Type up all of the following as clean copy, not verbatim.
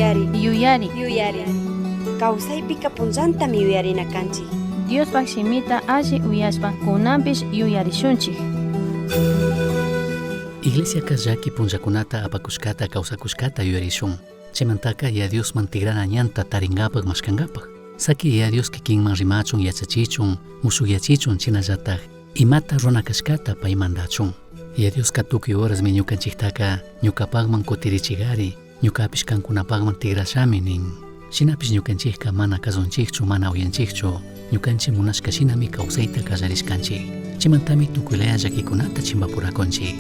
Yuyari. Yuyari. Yuyari. Kawsaypika punllantami yuyarina kanchik. Diospaj shimita alli uyashpa kunanpish yuyarishunchik. Iglesiaca llaqui punllakunata apakushkata kawsakushkata yuyarishun. Chaymantaka Yaya Diosman tigrana ñanta tarinkapak mashkankapak. Saqui Yaya Dios kikinman rimachun yachachichun, mushuyachichun shinallatak imata runa kashkata pay mandachun. Yaya Dioska tukuy horasmi ñukanchiktaka ñukapakman kutirichigari, ñukapish kankunapakman tigrashami nin. Shinapish ñukanchikka mana kazunchikchu, mana uyanchikchu, ñukanchik munashka shinami kawsayta kallarishkanchik. Chaymantami tukuylaya llakikunata chimpapurakunchik.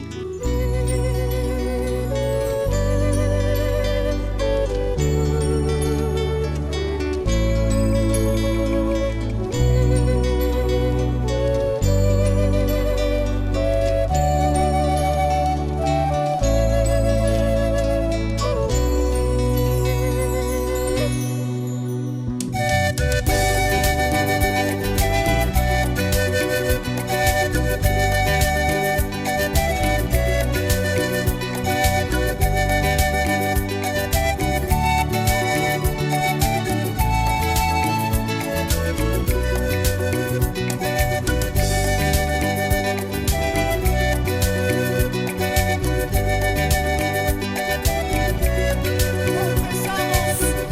Confesamos lo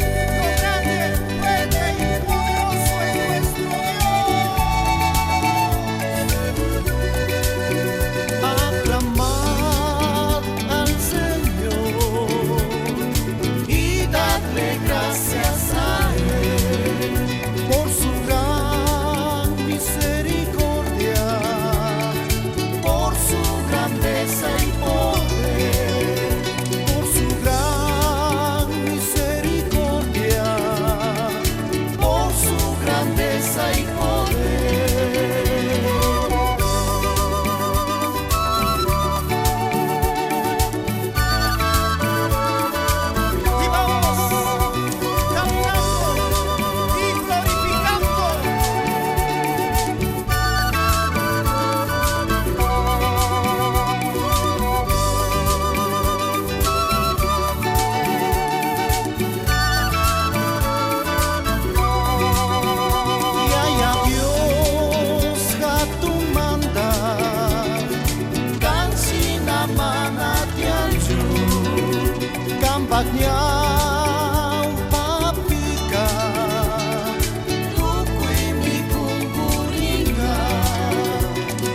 grande, fuerte y poderoso es nuestro Dios. Aclamad al Señor y dadle gracias a Él por su gran misericordia, por su grandeza y poder, por su gran misericordia, por su grandeza y poder. Y vamos caminando y glorificando. Yaya Dios hatunmanta Kanshina mana tiyanchu Kampak ñawpapika Tukuymi kunkurinka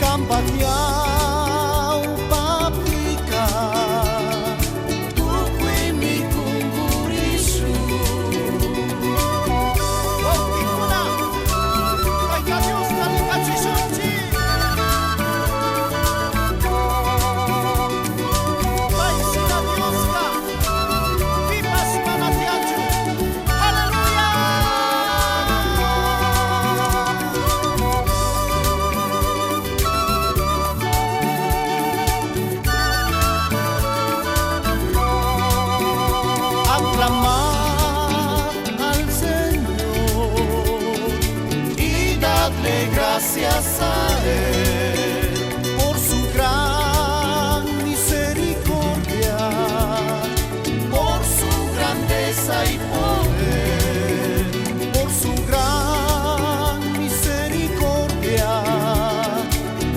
Kampak ñawpapika Tukuymi kunkurishun. Wawqikuna, Tayta Diosta rikachishunchik. Payshina Diosqa pipas mana tiyanchu. ¡Aleluya! Aclamad al Señor y dadle gracias a Él por su gran misericordia, por su grandeza y poder, por su gran misericordia,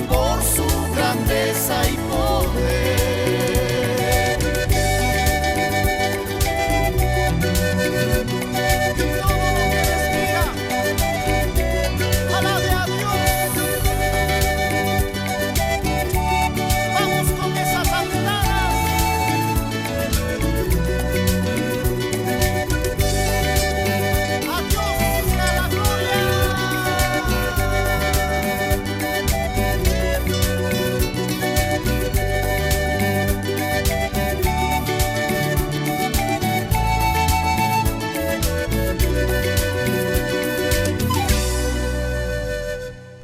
por su grandeza y poder. Y todo lo que respira, alabe a Dios. Vamos con esas andadas. A Dios sea la gloria.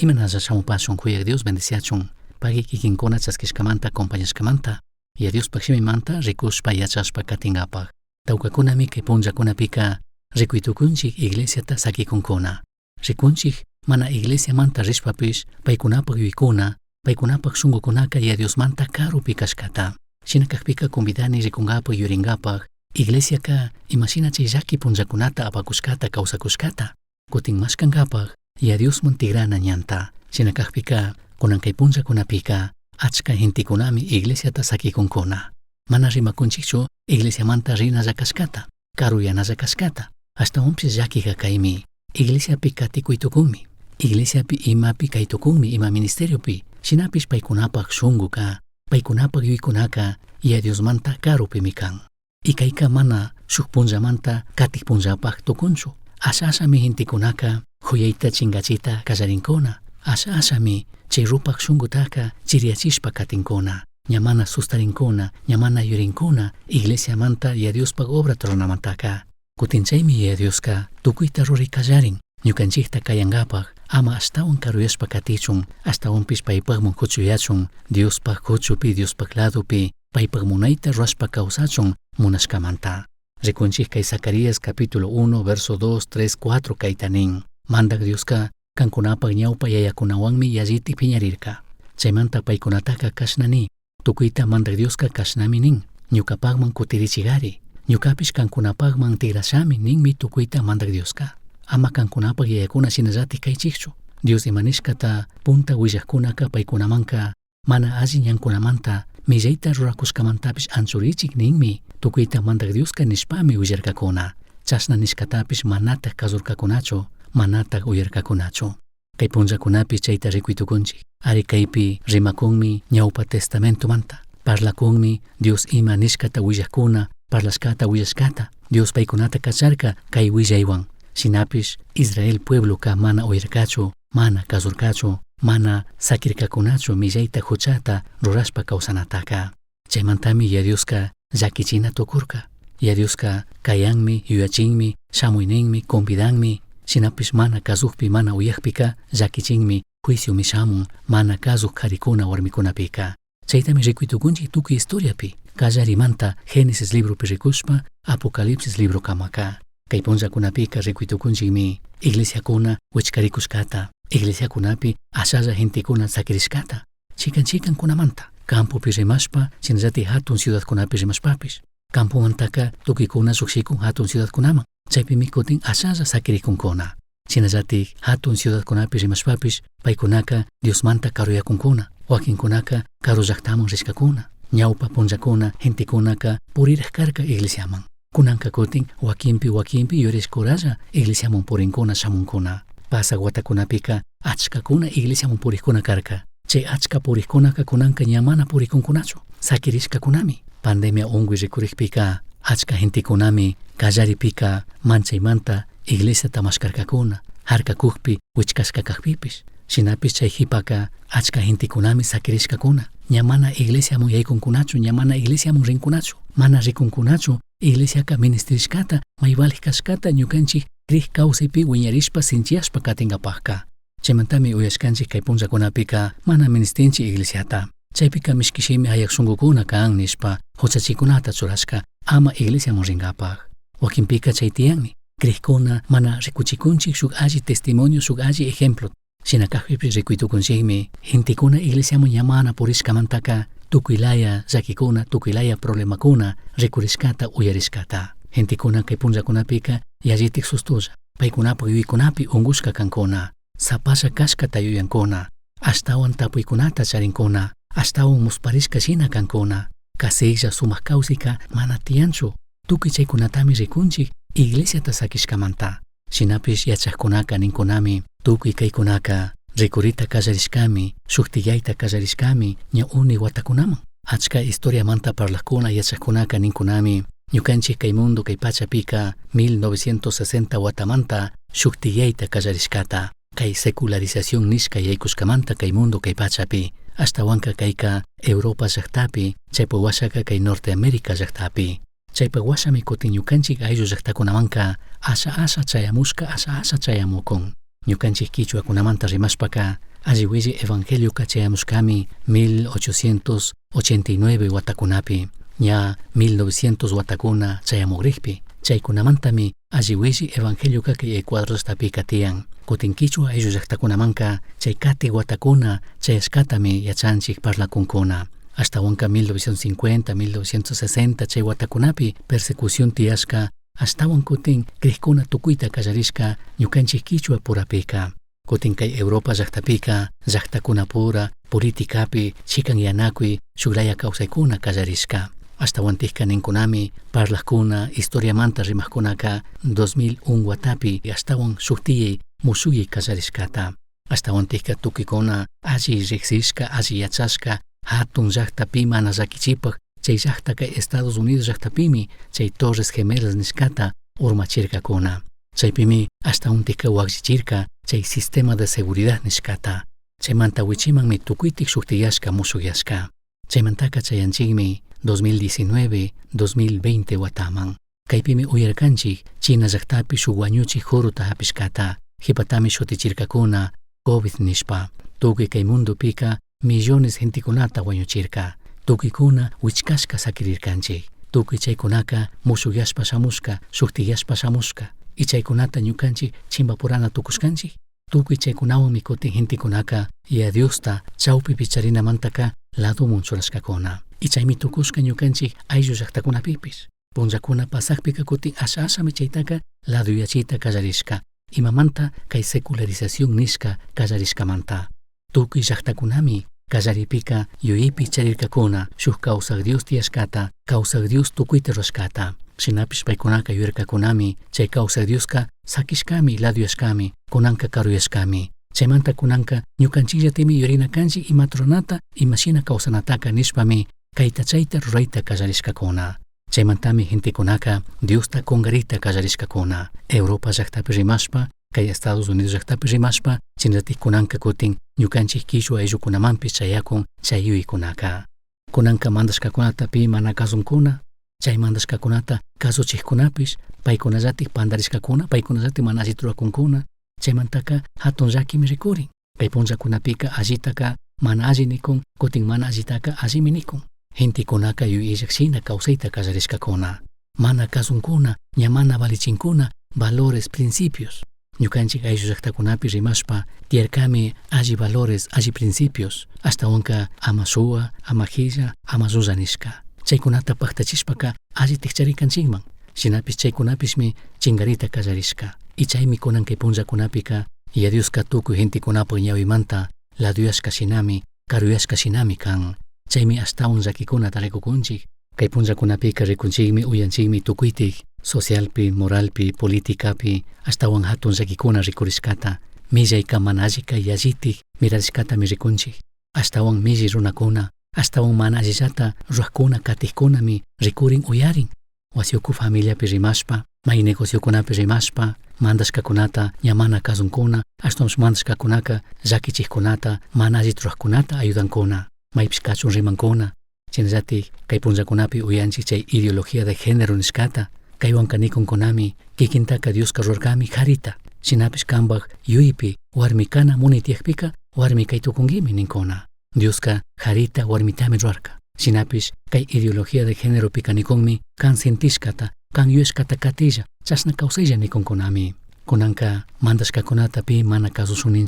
Imanalla shamupashun kuyaq Dios bendiciachun. Pagui kikinkuna chaskishkamanta acompañashkamanta. Yaya Diospaj shimimanta rikushpa yachashpa katingapaj. Tawkakunami kay punllakunapika rikuytukunchik iglesiata sakikunkuna. Rikunchik mana iglesiamanta rishpapish paykunapaj yuyaykuna, paykunapaj shunkukunaka Yaya Diosmanta karupi kashkata. Shina kakpika convidani rikunkapaj yuyaringapaj. Iglesiaca imashina chay llaki punllakunata apakushkata kawsakushkata kutin mashkankapaj Yaya Diosman tigrana ñanta. Shina kajpika kunan kay punllakunapika achka gentekunami iglesiata sakikunkuna. Mana rimakunchikchu iglesiamanta rinalla kashkata, karuyanalla kashkata. Ashtawanpish llakika kaymi iglesiapi katikuy tukunmi, iglesiapi imapi kay tukunmi, ima ministeriopi, shinapish paykunapak shunkuka, paykunapak yuykunaka Yaya Diosmanta karupimi kan. Y kayka mana shuk punllamanta katik punllapak tukunchu. Asha ashami gentekunaka juyayta chingachita kallarinkuna. Asha ashami chay rupak shunkutaka chiriyachishpa katinkuna. Ña mana sustarinkuna, ña mana yurinkuna iglesiamanta Yaya Diospak obrata ruranamantaka. Kutin chaymi Yaya Dioska tukuyta ruray kallarin ñukanchikta kayankapak ama ashtawan karuyashpa katichun, ashtawanpish paypakman kuchuyachun, Diospak kuchupi, Diospak ladopi, paypak munayta rurashpa kawsachun munashkamanta. Rikunchik kay Zacarías capítulo 1, verso 2, 3, 4 kayta nin. Mandak Dioska kankunapak ñawpa yayakunawanmi yallitik piñarirka. Chaymanta paykunataka kashna ni, tukuyta Mandak Dioska kashnami nin, ñukapakman kutirichigari, ñukapish kankunapakman tigrashami ninmi tukuyta Mandak Dioska. Ama kankunapak yayakuna shinallatik kaychikchu. Dios ima nishkata punta willakkunaka paykunamanka mana alli ñankunamanta millayta rurakushkamantapish anchurichik ninmi tukuyta Mandak Dioska nishpami willarkakuna. Chashna nishkatapish manatak kasurkakunachu, manatak uyarkakunachu. Kay punllakunapi chayta rikuy tukunchik. Ari kaypi rimakunmi ñawpa testamentomanta. Parlakunmi Dios ima nishkata willakuna, parlashkata willashkata. Dios paykunata kacharka kay willaywan. Shinapish Israel puebloka mana uyarkachu, mana kasurkachu, mana sakirkakunachu millayta huchata rurashpa kawsanataka. Chaymantami Yaya Dioska llakichina tukurka. Yaya Dioska kayanmi, yuyachinmi, shamuyninmi, convidanmi. Shinapish mana kasukpi, mana uyakpika llakichinmi, juiciomi shamun, mana kasuk karikuna warmikunapika. Chaytami rikuy tukunchik tukuy historiapi. Kallarimanta Génesis libropi rikushpa Apocalipsis libro kamaka. Kay punllakunapika rikuy tukunchikmi iglesiakuna wichkarikushkata, iglesiakunapi ashalla gentekuna sakirishkata, chikan chikankunamanta, campopi rimashpa, shinallatik hatun ciudadkunapi rimashpapish. Campomantaka tukuykuna llukshikun hatun ciudadkunaman, chaypimi kutin ashalla sakirikunkuna. Shinallatik hatun ciudadkunapi rimashpapish, paykunaka Diosmanta karuyakunkuna, wakinkunaka karu llaktaman rishkakuna. Ñawpa punllakuna gentekunaka puriraj karka iglesiaman. Kunanka kutin wakinpi wakinpi yurishkuralla iglesiaman purinkuna shamunkuna. Pasak watakunapika achkakuna iglesiaman purikkuna karka. Chay achka purikkunaka kunanka ña mana purikunkunachu, sakirishkakunami. Pandemia unkuy rikurikpika achka gentekunami kallaripika manchaymanta iglesiata mashkarkakuna, harkakukpi wichkashka kakpipish. Shinapish chay jipaka achka gentekunami sakirishkakuna. Ña mana iglesiaman yaykunkunachu, ña mana iglesiaman rinkunachu, mana rikunkunachu iglesiaka ministerishkata, may valij kashkata ñukanchik krik kawsaypi wiñarishpa sinchiyashpa katinkapakka. Chaymantami uyashkanchik kay punllakunapika mana ministinchik iglesiata. Chaypika mishkishimi hayak shunkukuna kan nishpa huchachikunata churashka ama iglesiaman rinkapak. Wakinpika chay tiyanmi, krikkuna mana rikuchikunchik shuk alli testimonio, shuk alli ejemplo. Shina kakpipish rikuy tukunchikmi, gentekuna iglesiaman ña mana purishkamantaka tukuylaya llakikuna, tukuylaya problemakuna rikurishkata, uyarishkata. Gentekuna kay punllakunapika yallitik sustulla, paykunapak yuyaykunapi unkushka kankuna, sapalla kashkata yuyankuna, ashtawan tapuykunata charinkuna, ashtawan musparishka shina kankuna, kasiklla sumak kawsayka mana tiyanchu. Tukuy chaykunatami rikunchik iglesiata sakishkamanta. Shinapish yachakkunaka ninkunami, tukuy kaykunaka rikurita kallarishkami, shuktiyayta kallarishkami ña uni watakunaman. Achka historiamanta parlakkuna yachakkunaka ninkunami, ñukanchik kay mundo kay pachapika 1960 watamanta shuktiyayta kallarishkata, kay secularización nishka yaykushkamanta kay mundo kay pachapi, ashtawanka kayka Europa llaktapi, chaypa washaka kay Norteamérica llaktapi. Chaypa washami kutin ñukanchik ayllu llaktakunamanka asha asha chayamushka, asha asha chayamukun. Ñukanchik kichwakunamanta rimashpaka alli willi evangelioka chayamushkami 1889 watakunapi, ña 1900 watakuna chayamugrikpi. Chaykunamantami alli willi evangelioka kay Ecuador llaqtapika tiyan. Kutin kichwa ayllu llaqtakunamanka chay kati watakuna chayashkatami yachanchik parlakunkuna. Ashtahuanca 1950, 1960 chay watakunapi persecución tiyashka ashtawan kutin crijkuna tukuyta kallarishka ñukanchik kichwa purapika. Kutin kay Europa llaqtapika llaqtakunapura politikapi chikanyanakuy shuklaya kawsaykuna kallarishka. Ashtawantikka ninkunami parlajkuna historiamanta rimajkunaka 2001 watapi ashtawan shuktiyay mushuyay kallarishkata. Ashtawantikka tukuykuna alli riksishka alli yachashka hatun llaqtapi mana llakichipaj chay llaqtaka Estados Unidos llaqtapimi chay Torres Gemelas nishkata urmachirkakuna. Chaypimi ashtawantikka wakllichirka chay sistema de seguridad nishkata. Chaymanta wichimanmi tukuytik shuktiyashka mushuyashka. Chaymantaka chayanchikmi 2019, 2020 wataman. Kaypimi uyarkanchik China llaqtapi shuk wañuchik juruta hapishkata. Qhipatami shutichirkakuna COVID nishpa. Tukuy kay mundupika millones gentekunata wañuchirka. Tukuykuna wichkashka sakirirkanchik. Tukuy chaykunaka mushuyashpa shamushka, shuktiyashpa shamushka. Y chaykunata ñukanchik chimpapurana tukushkanchik. Tukuy chaykunawanmi kutin gentekunaka Yaya Diosta chawpipi charinamantaka ladomun churashkakuna. Y chaymi tukushka ñukanchik ayllu llaqtakunapipis. Punllakuna pasakpika kutin asha ashami chaytaka laduyachiyta kallarishka. Imamanta kay secularización nishka kallarishkamanta. Tukuy llaqtakunami kallaripika yuyaypi charirkakuna shuk kawsak Dios tiyashkata, kawsak Dios tukuyta rurashkata. Shinapish paykunaka yuyarkakunami chay kawsak Dioska sakishkami laduyashkami, kunanka karuyashkami. Chaymanta kunanka ñukanchikllatimi yuyarina kanchik imata ruranata, imashina kawsanataka nishpami kayta chayta rurayta kallarishkakuna. Chaymantami gentekunaka Diosta kungarita kallarishkakuna. Europa llaqtapi rimashpa, kay Estados Unidos llaqtapi rimashpa, shinallatik kunanka kutin ñukanchik kichwa ayllukunamanpish chayakun chay yuyaykunaka. Kunanka mandashkakunata pi mana kasunkuna, chay mandashkakunata kasuchikkunapish paykunallatik pandarishkakuna, paykunallatik mana allita rurakunkuna, chaymantaka hatun llakimi rikurin. Kay punllakunapika allitaka mana alli nikun, kutin mana allitaka allimi nikun. Gentekunaka yuyayllak shina kawsayta kallarishkakuna. Mana kasunkuna, ña mana valichinkuna valores, principios. Ñukanchik ayllu llaqtakunapi rimashpa tiyarkami alli valores, alli principios, ashtawanka ama shuwa, ama qilla, ama llulla nishka. Chaykunata paktachishpaka alli tikcharikanchikman. Shinapish chaykunapishmi chingarita kallarishka. Y chaymi kunan kay punllakunapika Yaya Dioska tukuy gentekunapak ñawimanta laduyashka shinami, karuyashka shinami kan. Chaymi ashtawan llakikunata rikukunchik. Kay punllakunapika rikunchikmi, uyanchikmi tukuytik socialpi, moralpi, politicapi ashtawan hatun llakikuna rikurishkata. Millayka mana allika yallitik mirarishkatami rikunchik. Ashtawan milli runakuna, ashtawan mana allillata rurakkuna katikkunami rikurin uyarin. Wasi uku familiapi rimashpa, may negociokunapi rimashpa, mandashkakunata ña mana kasunkuna, ashtawanpish mandashkakunaka llakichikkunata, mana allita rurakunata ayudankuna, maypish kachun rimankuna. Shinallatik kay punllakunapi uyanchik chay ideología de género nishkata, kaywanka nikunkunami kikintaka Dioska rurarkami karita, shinapish kanpak yuyaypi warmi kana munay tiyakpika warmi kay tukunkimi ninkuna. Dioska karita warmitami rurarka. Shinapish kay ideología de géneropika nikunmi kan sentishkata, kan yuyashkata katilla, chashna kawsaylla nikunkunami. Kunanka mandashkakunata pi mana kasushun.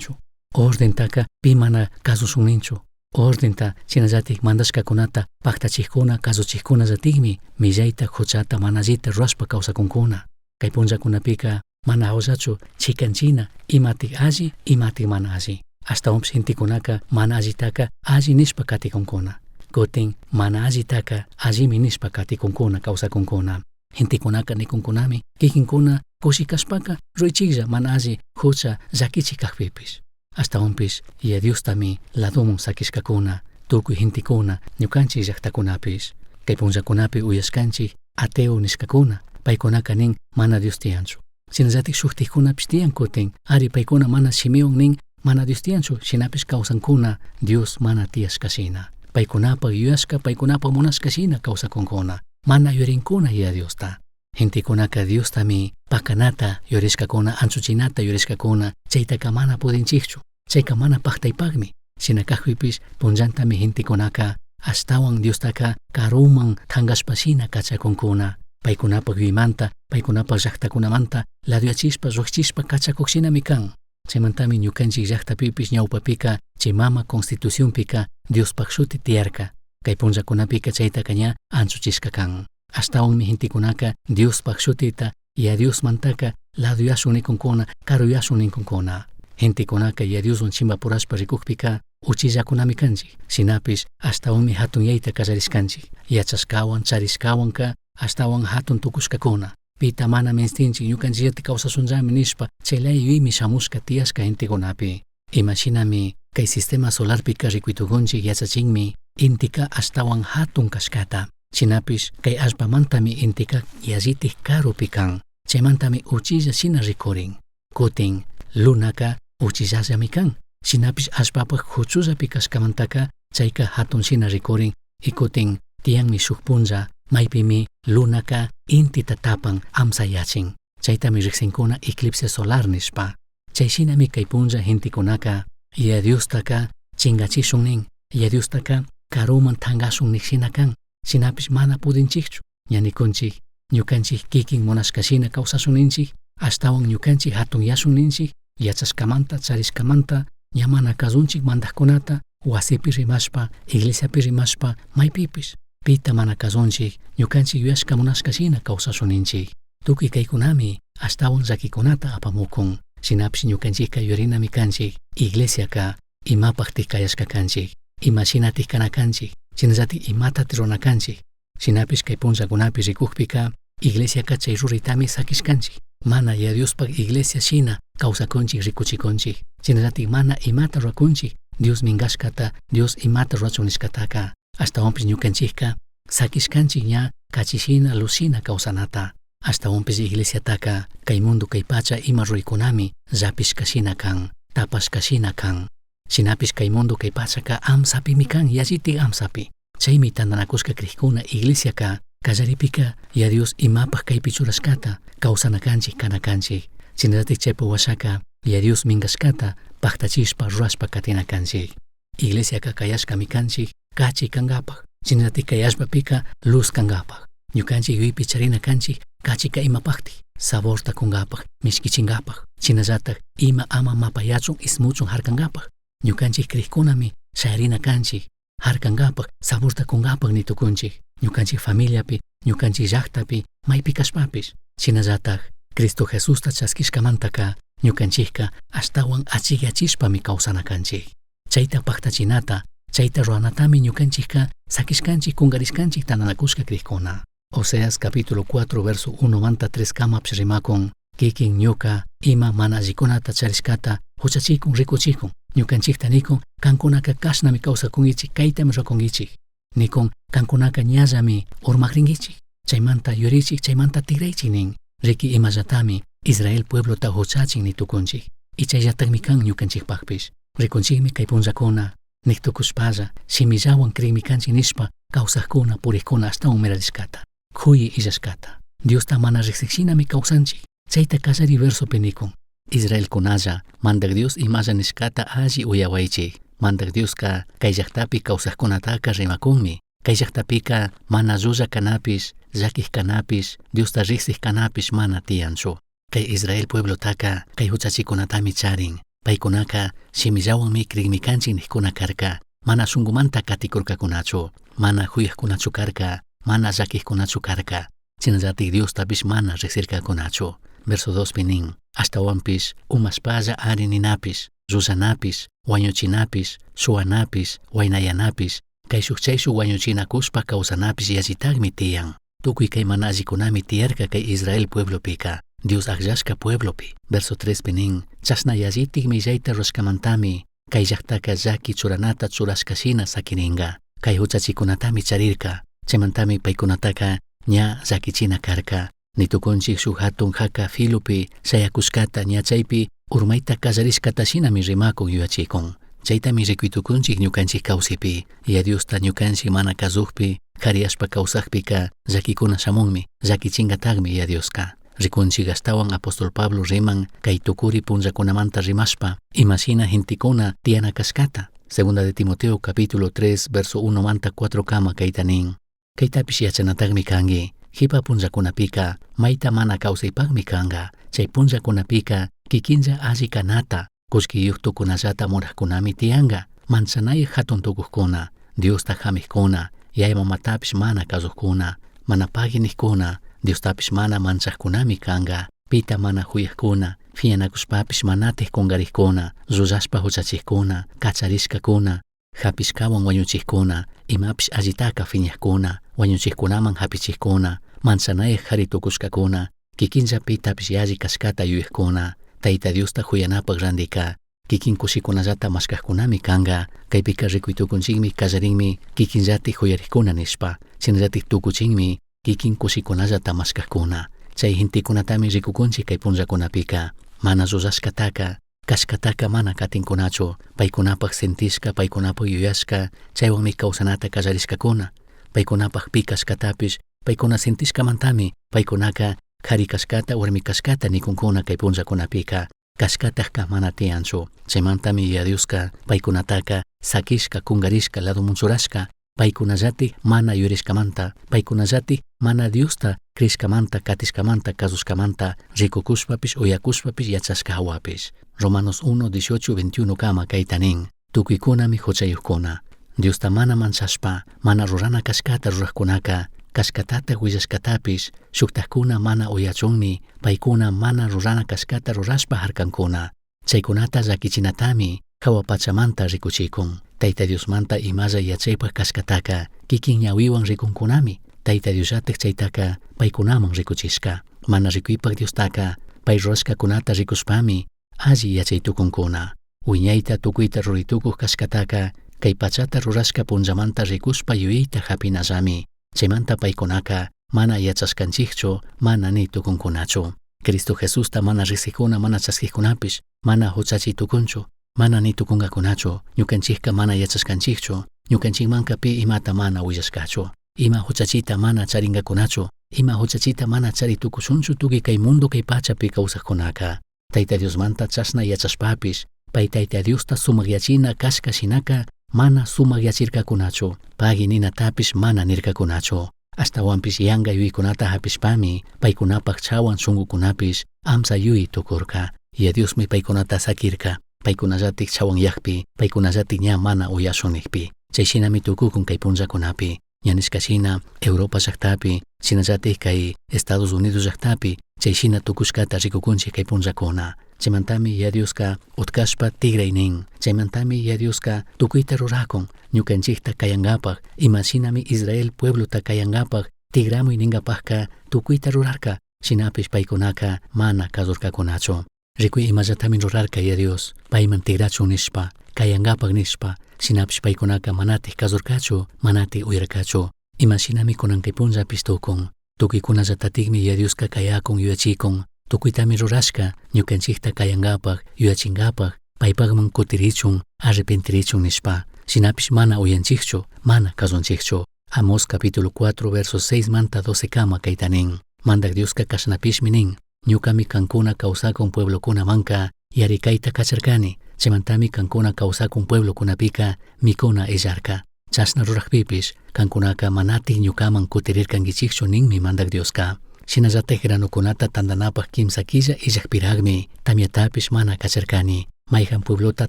Ordentaka pi mana kasushun ninchu. Ordenta shinallatik mandashkakunata paktachikkuna kasuchikkunallatikmi millayta huchata mana allita rurashpa kawsakunkuna. Kay punllakunapika mana hawllachu chikanchina imatik alli imatik mana alli. Ashtawanpish gentekunaka mana allitaka alli nishpa katikunkuna. Kutin mana allitaka allimi nishpa katikunkuna kawsakunkuna. Gentekunaka nikunkunami kikinkuna kushi kashpaka ruraychiklla mana alli hucha llakichik kakpipish. Ashtawanpish Yaya Diostami ladomun sakishkakuna tukuy gentekuna ñukanchik llaktakunapish. Kay punllakunapi uyashkanchik ateo nishkakuna, paykunaka nin mana Dios tiyanchu. Shinallatik shuktikkunapish tiyan kutin, ari paykuna mana shimiwan nin mana Dios tiyanchu, shinapish kawsankuna Dios mana tiyashka shina. Paykunapak yuyashka, paykunapak munashka shina kawsakunkuna, mana yuyarinkuna Yaya Diosta. Gentekunaka Diostami pakanata yuyarishkakuna, anchuchinata yuyarishkakuna, chaytaka mana pudinchikchu, chayka mana paktaypakmi. Shina kakpipish punllantami gentekunaka ashtawan Diostaka karuman tankashpa shina kachakunkuna. Paykunapak yuyaymanta, paykunapak llaktakunamanta laduyachishpa, llukchishpa kachakuk shinami kan. Chaymantami ñukanchik llaktapipish ñawpapika chay mama constitucionpika Diospak shuti tiyarka. Kay punllakunapika chaytaka ña anchuchishka kan. Ashtawanmi gentekunaka Diospaj shutita Yaya Diosmantaka laduyashun nikunkuna, karuyashun ninkunkuna. Gentekunaka Yaya Dioswan chimbapurashpa rikukpika uchillakunami kanchik. Shinapish ashtawanmi hatunyayta kallarishkanchik. Yachashkawan, charishkawanka ashtawan hatun tukushkakuna. Pita mana minstinchik ñukanchikllata kawsashunllami nishpa chaylaya yuyaymi shamushka tiyashka gentekunapi. Ima shinami kay sistema solarpika rikuitukunchik yachachinmi intika ashtawan hatun kashkata. Shinapish kay allpamantami intika yallitik karupi kan. Chaymantami uchilla shina rikurin. Kutin lunaka uchillallami kan. Shinapish allpapaj huchullapi kashkamantaka chayka hatun shina rikurin. Y kutin tiyanmi shuk punlla maypimi lunaka intita tapan amsayachin. Chaytami riksinkuna eclipse solar nishpa. Chay shinami kay punlla gentekunaka Yaya Diostaka chingachishun nin. Yaya Diostaka karuman tankashun nik shina kan. Shinapish mana pudinchikchu. Ña nikunchik ñukanchik kikin munashka shina kawsashun ninchik, ashtawan ñukanchik hatunyashun ninchik, yachashkamanta, charishkamanta, ña mana kazunchik mandajkunata, wasipi rimashpa, iglesiapi rimashpa, maypipish. Pita mana kazunchik, ñukanchik yuyashka munashka shina kawsashun ninchik. Tukuy kaykunami ashtawan llakikunata apamukun. Shinapish ñukanchikka yuyarinami kanchik, iglesiaka imapaktik kayashka kanchik, ima shinatik kana kanchik, shinallatik imatatik rurana kanchik. Shinapish kay punllakunapi rikukpika, iglesiaka chay ruraytami sakishkanchik. Mana Yaya Diospaj iglesia shina kawsakunchik rikuchikunchik. Shinallatik mana imata rurakunchik, Dios minkashkata, Dios imata rurachun nishkataka. Ashtawanpish ñukanchikka sakishkanchik ña kachishina, luzshina kawsanata. Ashtawanpish iglesiataka kay mundo kay pacha ima ruraykunami llapishka shina kan, tapashka shina kan. Shinapish kay mundo kay pachaka amsapimi kan, yallitik amsapi. Chaymi tantanakushka krikuna iglesiaka kallaripika Yaya Dios imapaj kaypi churashkata kawsana kanchik, kana kanchik. Shinallatik chaypa washaka Yaya Dios minkashkata paktachishpa rurashpa katina kanchik. Iglesiaka kayashkami kanchik kachi kankapak. Shinallatik kay allpapika luz kankapak. Ñukanchik yuyaypi charina kanchik kachika imapaktik, saborta kunkapak, mishkichinkapak. Shinallatak ima ama mapayachun ismuchun harkankapak. Ñukanchik krikkunami shayarina kanchik, harkankapak, saborta kunkapak nitukunchik. Ñukanchik familiapi, ñukanchik llaktapi, maypi kashpapish. Shinallatak Cristo Jesusta chaskishkamantaka ñukanchikka ashtawan achikyachishpami kawsana kanchik. Chayta paktachinata, chayta ruranatami ñukanchikka sakishkanchik, kunkarishkanchik tantanakushka krikkuna. Oseas capítulo 4 verso 1 manta 3 kamapish rimakun, kikin ñuka ima mana allikunata charishkata huchachikun, rikuchikun. Ñukanchikta nikun, kankunaka kashnami kawsakunkichik, kaytami rurakunkichik. Nikun, kankunaka ñallami urmakrinkichik. Chaymanta yurichik, chaymanta tigraychik nin. Riki imallatami Israel pueblota huchachin nitukunchik. Y chayllatakmi kan ñukanchikpakpish. Rikunchikmi kay punllakuna, niktukushpalla, shimillawan krikmi kanchik nishpa, kawsakuna, purikkuna ashtawan mirarishkata, kuyi illashkata. Diosta mana riksikshinami kawsanchik. Chayta kallari versopi nikun. Israelkunalla, Mandak Dios imalla nishkata alli uyawaychik. Mandak Dioska kay llaktapi kawsakkunataka rimakunmi. Kay llaktapika mana llulla kanapish, llakik kanapish, Diosta riksik kanapish mana tiyanchu. Kay Israel pueblotaka kay huchachikunatami charin. Paykunaka shimillawanmi krikmi kanchik nikkuna karka. Mana shunkumanta katikurkakunachu, mana huyakkunachu karka, mana llakikkunachu karka. Shinallatik Diostapish mana riksirkakunachu. Verso 2 pi nin, ashtawanpish umashpalla ari ninapish, llullanapish, wañuchinapish, shuwanapish, waynayanapish, kayshuk chayshuk wañuchinakushpa kawsanapish yallitakmi tiyan. Tukuy kay mana allikunami tiyarka kay Israel pueblopika, Dios akllashka pueblopi. Verso 3 pi nin, chashna yallitik millayta rurashkamantami kay llaktaka llaki churanata churashka shina sakirinka. Kay huchachikunatami charirka, chaymantami paykunataka ña llakichina karka. Nitukunchik shuk hatun haka filopi shayakushkata ña chaypi urmayta kallarishkata shinami rimakun yuyachikun. Chaytami rikuytukunchik ñukanchik kawsipi. Yaya Diosta ñukanchik mana kazukpi, kariyashpa kawsakpika llakikuna shamunmi, llakichinkatakmi Yaya Dioska. Rikunchik ashtawan apóstol Pablo riman kay tukuri punllakunamanta rimashpa, imashina gentekuna tiyana kashkata. Segunda de Timoteo capítulo 3 verso 1 manta 4 kama kayta nin. Kaytapish yachanatakmi kanki. Jipa punllakunapika mayta mana kawsaypakmi kanka. Chay punllakunapika kikinlla alli kanata, kullkiyuq tukunallata munajkunami tiyanka, manchanayaq hatun tukuqkuna, Diosta jamijcuna, yaya mamatapish mana cazujcuna, mana pagui nijcuna, Diostapish mana manchajcunami canga, pita mana juyajcuna, fiñanacushpapish manataj cungarijcuna, llullashpa juchachijcuna, cacharishcacuna, japishcahuan huañuchijcuna, imapish allitaca fiñajcuna, huañuchijcunaman japichijcuna, manchanayaj jari tucushcacuna, kikinlla pitapish yalli cashcata yuyajcuna, Taita Diosta juyanapaj randica, kikin cushicunallata mashcajcunami canga, caipica ricuy tucunchikmi callarinmi kikinllatik juyarijcuna nishpa, shinallatik tucuchinmi kikin cushicunallata mashcajcuna. Chay gentecunatami ricucunchik kay punllakunapika, mana llullashcataka, cashcataca mana katinkunachu, paykunapaj sentishka, paykunapaj yuyashka, chaywanmi kawsanata kallarishkakuna, paykunapaj pi kashkatapish, paykuna sentishkamantami, paykunaka kari kashkata, warmi kashkata nikunkuna kay punllakunapika, kashkatajka mana tiyanchu. Chaymantami Yaya Dioska paykunataka sakishka, kungarishka, ladoman churashka, paykunallatik mana yuyarishkamanta, paykunallatik mana Diosta crishkamanta, katishkamanta, kazushkamanta, rikukushpapish, uyakushpapish, yachashka hawapish. Romanos 1, 18, 21 kama kayta nin, tukuykunami huchayuqkuna. Diosta mana manchashpa, mana rurana kashkata rurajkunaka, kashkatataj willashkatapish, shuktajkuna mana uyachunmi, paykuna mana rurana kashkata rurashpa harkankuna. Chaykunata llakichinatami jahua pachamanta rikuchikun. Tayta Diosmanta imalla yachaypaj kashkataka, kikin ñawiwan rikunkunami. Tayta Diosllataj chaytaka paykunaman rikuchishka. Mana rikuypaj Diostaka, pay rurashkakunata rikushpami, alli yachay tukunkuna. Wiñayta tukuyta ruritukuj kashkataka, kay pachata rurashka punllamanta rikushpa yuyayta hapinallami. Chaymanta paykunaka mana yachashkanchikchu, mana ni tukunkunachu. Cristo Jesusta mana riqsikuna, mana chaskijkunapish, mana huchachiy tukunchu, mana ni tukunkakunachu, ñukanchikka mana yachashkanchikchu, ñukanchikmanka pi imata mana willashkachu. Ima huchachita mana charinkakunachu, ima huchachita mana chari tukushunchu tukuy kay mundo kay pachapi kawsajkunaka. Tayta Diosmanta chashna yachashpapish, pay Tayta Diosta sumakyachina kashka shinaka mana sumakyachirkakunachu, pagui ninatapish mana nirkakunachu. Ashtahuanpish yanga yuyaykunata hapishpami, paykunapaj chawan shunkukunapish amsa yuyay tukurka. Yaya Diosmi paykunata sakirka, paykunallatik chawanyakpi, paykunallatik ña mana uyashun nijpi. Chay shinami tukukun kay punllakunapi. Ña nishka shina Europa llaktapi, shinallatik kay Estados Unidos llaktapi, chay shina tukushkata rikukunchik kay punllakuna. Chaymantami Yaya Dioska utkashpa tigray nin. Chaymantami Yaya Dioska tukuyta rurakun, ñukanchikta kayankapaj, ima shinami Israel pueblota kayankapaj, tigramuy ninkapajka tukuyta rurarka, shinapish paykunaka mana kazurkakunachu. Rikuy imallatami rurarka Yaya Dios, payman tigrachun nishpa, kayankapaj nishpa, shinapish paykunaka manatik kazurkachu, manatik uyarkachu. Ima shinami kunan kay punllapish tukun. Tukuykunallatatikmi Yaya Dioska kayakun yuyachikun, tukuytami rurashka ñukanchikta kayankapaj, yuyachinkapaj, paypakman kutirichun, arrepentirichun nishpa, shinapish mana uyanchikchu, mana kazunchikchu. Amós capítulo 4, versos 6 manta 12 kama kayta nin. Mandak Dioska kashnapishmi nin, ñukami kankuna kawsakun pueblokunamanka yarikayta kacharkani, chaymantami kankuna kawsakun pueblokunapika mikuna illarka. Chashna rurajpipish, kankunaka manatik ñukaman kutirirkankichikchu ninmi Mandak Dioska. Shinallatak granukunata tandanapaj kimsa killa illajpirajmi tamyatapish mana kacharkani. Mayjan pueblota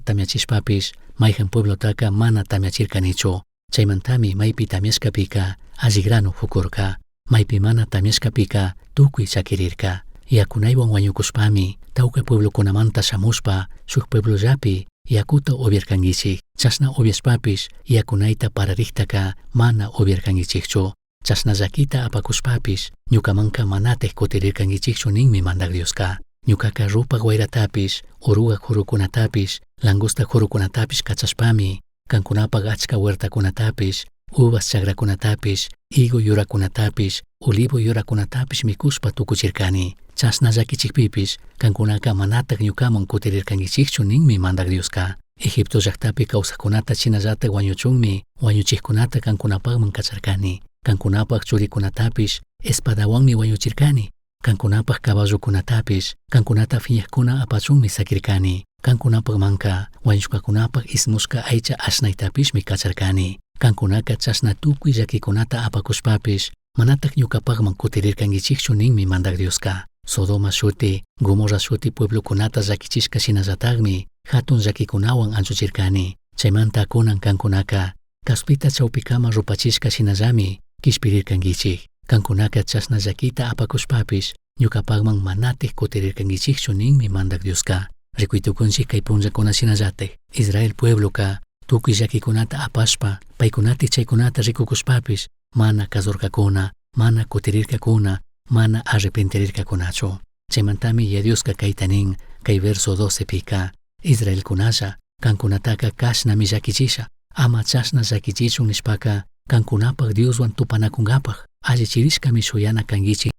tamyachishpapish, mayjan pueblotaka mana tamyachirkanichu. Chaymantami maypi tamyashkapika alli grano fukurka, maypi mana tamyashkapika tukuy chakirirka. Yakunaywan wañukushpami tawka pueblokunamanta shamushpa shuk pueblollapi yakuta upiarkankichik. Chashna upiashpapish yakunayta parariktaka mana upiarkankichikchu. Chashna llakita apakushpapish ñukamanka manatik kutirirkankichikchu ninmi Mandak Dioska. Ñukaka rupak wayratapish, oruga jurukunatapish, langosta jurukunatapish kachashpami, kankunapak achka huertakunatapish, uvas chakrakunatapish, higo yurakunatapish, olivo yurakunatapish mikushpa tukuchirkani. Chashna llakichikpipish, kankunaka manatak ñukaman kutirirkankichikchu ninmi Mandak Dioska. Egipto llaktapi kawsajkunata shinallatak wañuchunmi wañuchikkunata kankunapakman kacharkani. Kankunapak churikunatapish espadawanmi wañuchirkani. Kankunapak caballokunatapish, kankunata fiñajkuna apachunmi sakirkani. Kankunapakmanka wañushkakunapak ismushka aycha ashnaytapishmi kacharkani. Kankunaka chashna tukuy llakikunata apakushpapish, manatak ñukapakman kutirirkankichikchu ninmi Mandak Dioska. Sodoma shuti, Gomorra shuti pueblokunata llakichishka shinallatakmi hatun llakikunawan anchuchirkani. Chaymanta kunan kankunaka Caspita chaupicama rupachishca shinallami quishpirircanguichij. Cancunaca chashna llaquita apacushpapish ñucapajman manataj cutirircanguichijchu ninmi Mandaj Diosca. Ricui tucunchij kay punllacuna shinallataj. Israel puebloca tucui llaquicunata apashpa, paicunati chaicunata ricucushpapish mana cazurcacuna, mana cutirircacuna, mana arrepentirircacunachu. Chaimantami Yaya Diosca caita nin, kay verso 12 pica, Israelcunalla, cancunataca cashnami llaquichisha, ama chashna llaquichichun nishpaca, cancunapaj Dioshuan tupanacungapaj, allichirishcami shuyana canguichij.